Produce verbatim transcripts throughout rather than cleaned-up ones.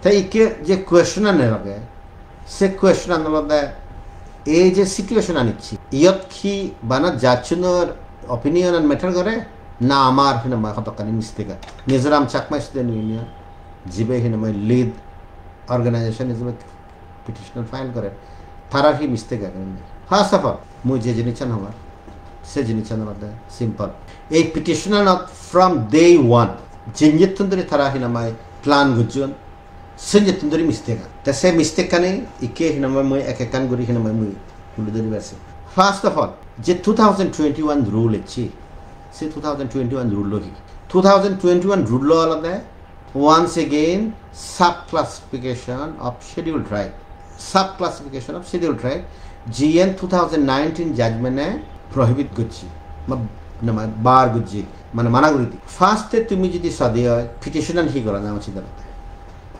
Te ikke je question an age, se question an olode ei je situation an icche, iyot hi bana judge unor opinion an matter gore, na amar hinamai hodokkani mistake age? Mizoram Chakma Student Union, jibe hinamai lead organization hisabe petition file gore, tarar hi mistake age? First of all, mui je jinissan hongor, se jinissan olode simple. Ei petition anot from day one, jinjettun dhuri tara hinamai plan gojjon, sinjettun dhuri mistake age. Te se mistake ani ikke hinamai mui ek ekkan guri hinamai mui tuli dhoribar se. First of all, je two thousand twenty-one rule ecche, se two thousand twenty-one rule lo hi? Two thousand twenty-one rule lo olode once again sub classification of scheduled tribe, sub classification of scheduled tribe, jiyen two thousand nineteen judgment e prohibit gojje, ma-, na, ma-, bar gojje, mane mana guri di. First e tumi jodi sade oi, petition an hi gorana uchit olode?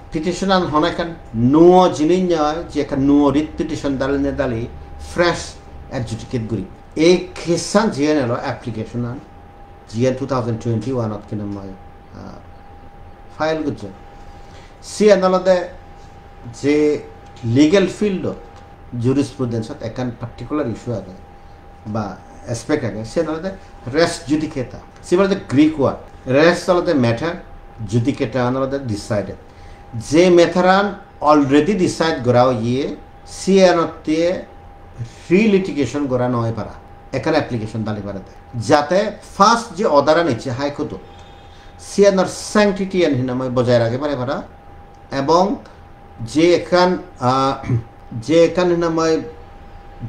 Petition an hono ekkan nuo jinis noi, je ekkan nuo writ petition dali ne dali fresh adjudicate guri. Ei case an jiyen elo application an, jiyen two thousand twenty-one ot hinamai, ah, file gojjon. Siyan olode je legal field ot, jurisprudence ot ekkan particular issue age ba aspect age, siyan olode res judicata. Siyan olode Greek word. Res olode matter, judicata an olode decided. Je matter an already decide gora oye, siyanotte relitigation gora no oi para, ekkan application dali parede. Jate first je order an icche High Court o, siyanor sanctity an hinamai bojai rage pare para, ebong je ekkan, ah, je ekkan hinamai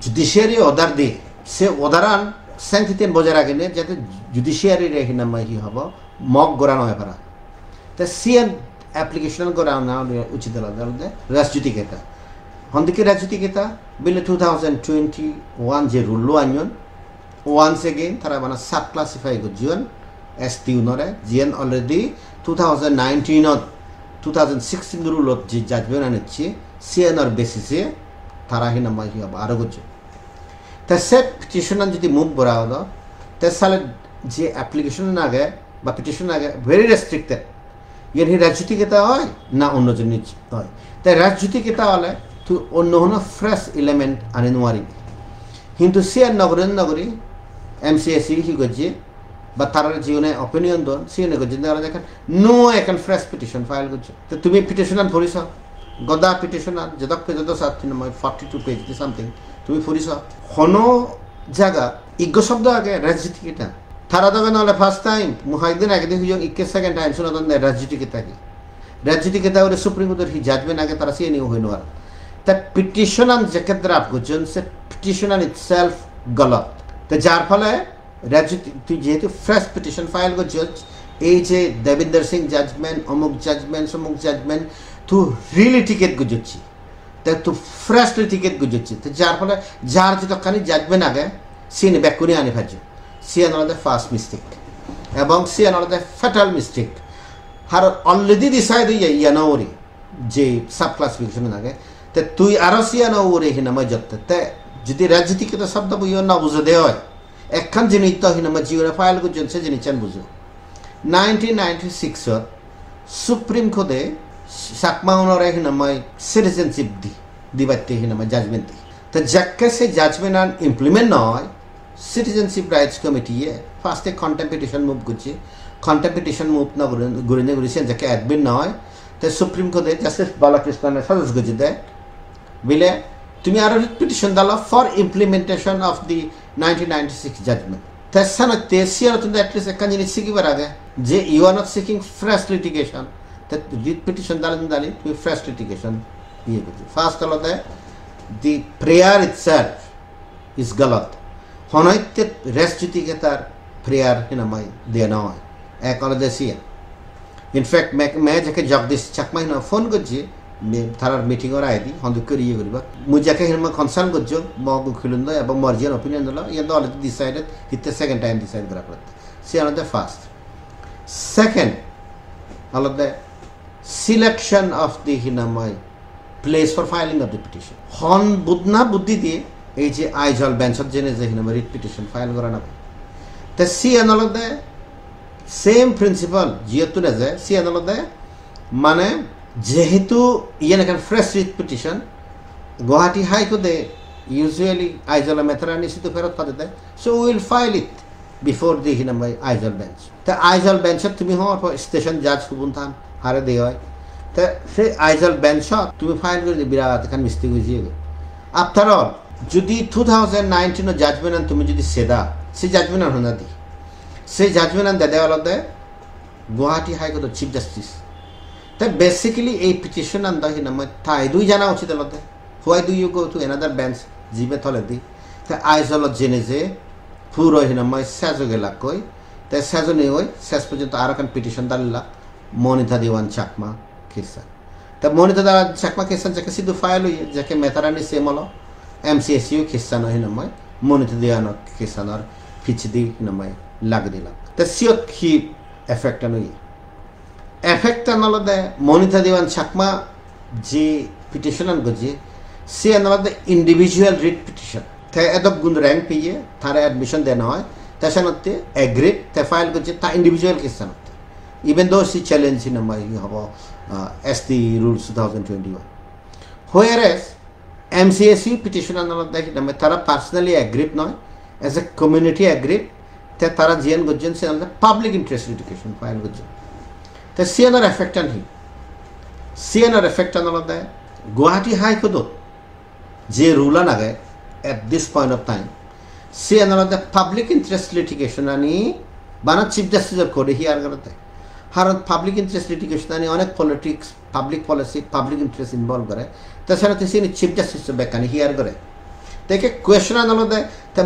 judiciary order de, se order an sanctity an bojai ragene jate judiciary re hinamai hi hobo, mock gora no oi para. Te siyan application gorana uchit olode res judicata. Hondikke res judicata? Bile two thousand twenty-one je rule lo anyon, once again tara bana sub classify gojjon S T unore, jiyen already two thousand nineteen ot, two thousand sixteen rule ot je judgment an ecche, siyanor basis e tara hinamai hi hobo aro gojjon. Te se petition an jodi move gora odo, te sale je application an age ba petition age very restricted. Iyen hi res judicata oi na onno jinis oi? Te res judicata ole tui onno hono fresh element ani nuari. Hintu siyan nogori nogori M C S E hi gojje, ba tarar jiune opinion don, siyune gojjede olode ekkan nuo ekkan fresh petition file gojjon. Te tumi petition an pori so, goda petition an, jedok page do sat, hinamai forty-two page ki something, tumi pori so. Hono jaga iggo shobdo age res judicata? Tara dogan ole first time, mui hoyekdin agedi hoyong, ikke second time sunodonde res judicata hi. Res judicata ore Supreme Court or hi judgment age tara siyeni hoi no paron. Te petition an jekke draft gojjon, se petition an itself galat. Te jar phole res judi-, tui jehetu fresh petition file gojjoj, ei je Davinder Singh judgment, omuk judgment, somuk judgment, tui relitigate gojjocchi. Te tui fresh litigate gojjocchi. Te jar phole jar jedokkani judgment age, siyeni bekkune ani pajjo. Siyan olode first mistake. Ebong siyan olode fatal mistake. Haron already decide oye, iyan ugure je sub classification age. Te tui aro siyan ugure hinamai jotte. Te jodi res judicata shobdo bo iyan no bujode oi, ekkan jinis do hinamai jiune file gojjon se jinissan bujo. Nineteen ninety-six ot Supreme Court e Chakma unore hinamai citizenship di, dibatte hinamai judgment di. Te jekke se judgment an implement no oi, Citizenship Rights Committee e first e contempt petition move gojje, contempt petition move no guri, gurine guri siyan jekke admit no oi, te Supreme Court e Justice Balakrishnan e suggest gojjede, bile tumi aro petition dalo for implementation of the nineteen ninety-six judgment. Te senotte siyanottun at least ekkan jinis sigibar age je you are not seeking fresh litigation. Te writ petition dali dali tumi fresh litigation iye gojjo. First olode the prayer itself is galat. Hono hitte res judicata r prayer hinamai de no oi. Ek olode siyan. In fact, me, me jekke Jagdish Chakma hina phone gojje, me, tarar meeting or aidi, hondokke guri iye guriba. Mui jekke hinamai consult gojjong, mo gukilun do, ebong mor jiyan opinion olo, iyan do already decided, hitte second time decide gora pore. Siyan olode first. Second, olode selection of the hinamai place for filing of the petition. Hon budna buddi di ei je Aizawl bench ot jene je hinamai writ petition file gorana. Te siyan olode same principle, jiyottun eje, siyan olode mane Jehetu iyen ekkan fresh writ petition, Guwahati High Court-e usually Aizawl-o matter-ani sidu ferot padede, so we will file it before the hinamai Aizawl bench. Te Aizawl bench-ot tumi hobor po station judge hubun than, hare de oi. Te se Aizawl bench-ot tumi file guri de birat ekkan mistake oi jiyegoi. After all, judi two thousand nineteen-o judgment-an tumi judi seda, se judgment-an honna di? Se judgment-an dede olode Guwahati High Court-o Chief Justice. Te basically ei petition-an do hinamai tai dui jana uchit olode. Why do you go to another bench? Jibe toledi. Te Aizawl-ot jene je puro hinamai sej oi gelakkoi. Te sej onei oi, sej porjonto aro ekkan petition dalilak Monita Dewan Chakma case-an. Te Monita Dewan Chakma case-an jekke sidu file oye, jekke matter-ani same olo, M C S U case-an hinamai Monita Dewan case-anor picchedi hinamai lagei dilak. Te siyot hi effect-an oye? Effect-an olode Monita Dewan Chakma je petition-an gojje, siyan olode individual writ petition. Te edok gun rank peye, tare admission dena oi, te senotte aggrieved, te file gojje ta individual case-anotte. Even though she challenge hinamai hi hobo, uh, S T rules two thousand twenty-one. Whereas M C S U petition-an olode hinamai tara personally aggrieved noi, as a community aggrieved, te tara jiyan gojjon siyan olode public interest litigation file gojjon. Te siyanor effect-an hi? Siyanor effect-an olode Guwahati High Court-ot je rule-an age at this point of time, siyan olode public interest litigation-ani bana Chief Justice-or court-e hear gorede. Haron public interest litigation-ani onek politics, public policy, public interest involve gore. Te senotte sini Chief Justice-o bekkani hear gore. Te ikke question-an olode te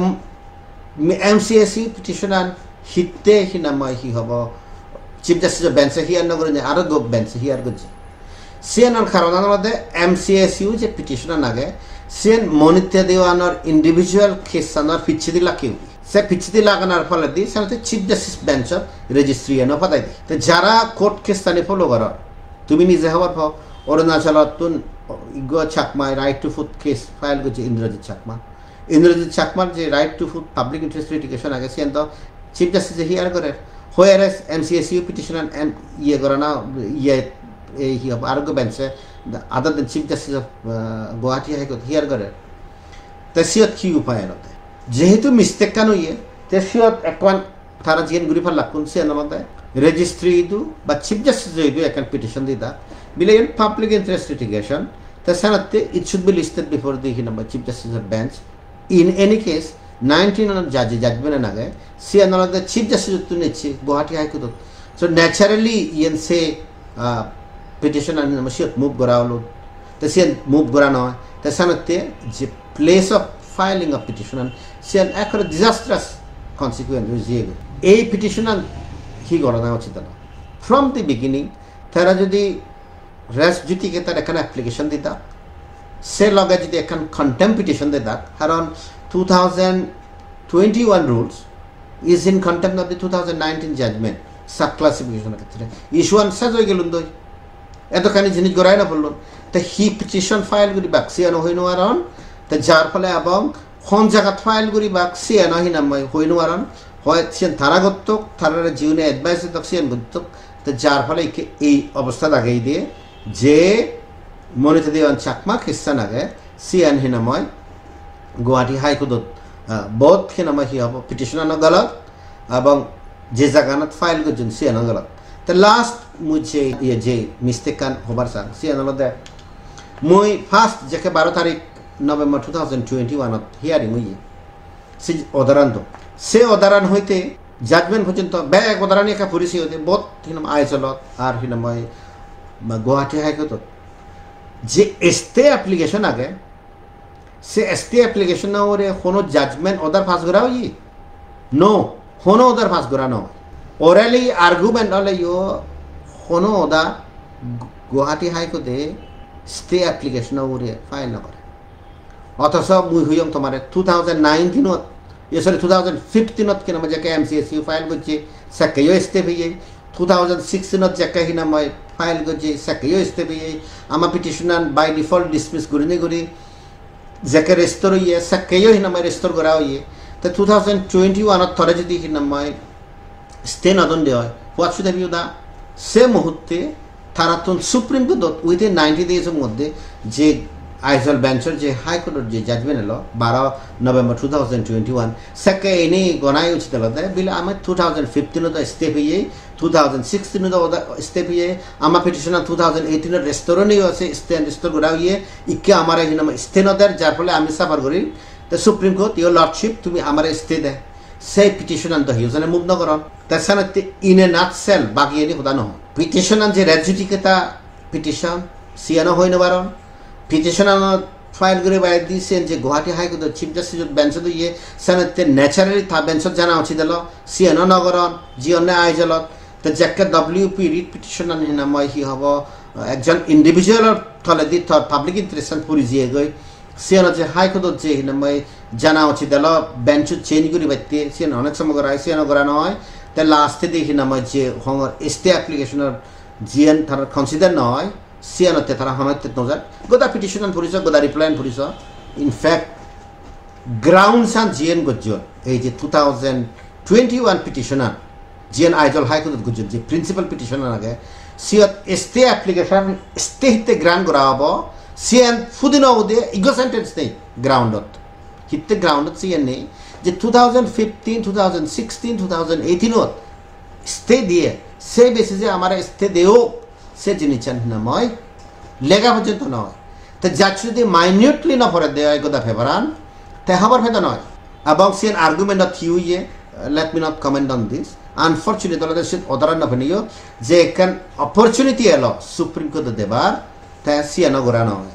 M C S U petition-an hitte hinamai hi hobo Chief Justice-o bench-e hear no gorinei aro ekko bench-e hear gojje. Siyanor karonan olode M C S U je petition-an age, siyan Monita Dewan-or individual case-anor picchedi lageye. Se picchedi laganar poledi senotte Chief Justice bench-ot registry-an o padai de. Te jara court case-ani follow goror, tumi nije hobor po, Arunachalottun iggo Chakma right to food case file gojje Indrajit Chakma. Indrajit Chakmar je right to food public interest litigation age, siyan do Chief Justice-e hear gorer. Whereas M C S U petition-an em-, iye gorana, iye, ei hi hobo, aroggo bench-e, other than Chief Justice of, uh, Guwahati High Court hear gorer. Te siyot hi upai olode? Jehetu mistake-an oye, te siyot ekkan tara jiyen guri pallakkun siyan olode registry idu ba Chief Justice idu ekkan petition dida, bile iyen public interest litigation, te senotte it should be listed before the hinamai Chief Justice bench. In any case, nineteen-or judge judgment-an age, siyan olode Chief Justice-ottun ecche Guwahati High Court-ot. So naturally iyen se, ah, petition-an siyot move gora olo. Te siyan move gora noi. Te senotte je place of filing of petition-an, siyan ekkore disastrous consequence oi jiyegoi. Ei petition-an hi gorana uchit olo? From the beginning, tara jodi res judicata-r ekkan application didak, se loge jodi ekkan contempt petition didak, karon two thousand twenty-one rules is in contempt of the two thousand nineteen judgment, sub classification-or khetre. Issue-an sej oi gelun doi. Edokkani jinis gorai no pollun. Te hi petition file guribak, siyano hoi no paron. Te jar phole ebong hon jagat file guribak, siyano hinamai hoi no paron. Hoi siyan tara gottok, tarare jiune advice dok siyan gottok. Te jar phole ikke ei obostha dagei de je Monita Dewan Chakma case-an age, siyan hinamai Guwahati High Court-ot, ah, both hinamai hi hobo petition-ano galot, ebong je jaganot file gojjon siyano galot. Te last mui je, iye, je mistake-an hobar sang, siyan olode mui first jekke baro tarik November two thousand twenty-one-ot hearing oye, se order-an do. Se order-an hoite judgment porjonto bek order-ani ekka puri siyode, both hinam Aizawl-ot ar hinamai Guwahati High Court-ot. Je stay application age, se stay application-o ugure hono judgment order pass gora oye? No, hono order pass gora no oi. Orally argument oleyo hono order Gu-, Guwahati High Court-e stay application-o ugure file no gore. Othoso mui hoyong tomare two thousand nineteen-ot, e, sorry, two thousand fifteen-ot hinamai jekke M C S U file gojje, sekkeyo stay peye, two thousand sixteen-ot jekke hinamai file gojje, sekkeyo stay peye, ama petition-an by default dismiss gurinei guri, jekke restore oye, sekkeyo hinamai restore gora oye. Te two thousand twenty-one-ot tore jodi hinamai stay no don de oi, what should have you done? Se muhutte Tarattun Supreme Court-ot within ninety days-or moddhe je Aizawl bench-or je High Court-or je judgment elo baro November two thousand twenty-one, sekke ini gonai uchit olode bile ami two thousand fifteen-ot stay peye, two thousand sixteen-ot stay peye, ama petition-an two thousand eighteen-ot restore oye, se stay restore gora oye, ikke amare hinamai stay no der, jar phole ami suffer gori. Te Supreme Court, "Your Lordship, tumi amare stay de." Sei petition-an do hiyo jone move no goron. Te senotte in a nutshell bagiyeni hoda no hon. Petition-an je res judicata petition, siyano hoi no paron. Petition-an file guri baide siyen je Guwahati High Court-or Chief Justice-or bench-ot oye, senotte naturally ta bench-ot jana uchit elo, siyano no goron, jiyonne Aizawl-ot. Te jekke W P writ petition-an hinamai hi hobo, ekjon individual-or toledi tor public interest-an puri jiyegoi. Siyan je High Court-ot je hinamai jana uchit elo bench-o change guribatte, siyan onek somoy gora oi, siyan gora no oi. Te last-edi hinamai je hongor stay application-or jiyan tara consider no oi, siyanotte tara honotte no jan. Goda petition-an puriso, goda reply-an puriso. In fact, grounds-an jiyan gojjon, ei je two thousand twenty-one petition-an, jiyan Aizawl High Court-ot gojjon, je principal petition-an age, siyot stay application, stay hitte grant gora obo, siyan pudino ude ego sentence nei ground-ot. Hitte ground-ot siyan nei, je two thousand fifteen, two thousand sixteen, two thousand eighteen-ot stay diye, se basis-e amare stay deyo, se jinissan hinamai lega porjonto noi. Te judge jodi minutely no pore de oi goda paper-an, te hobor pedo noi. Ebong siyen argument-ot hi oye, let me not comment on this. Unfortunate olode siyot order-an no peniyo, je ekkan opportunity elo Supreme Court-o debar, te siyano gora noi.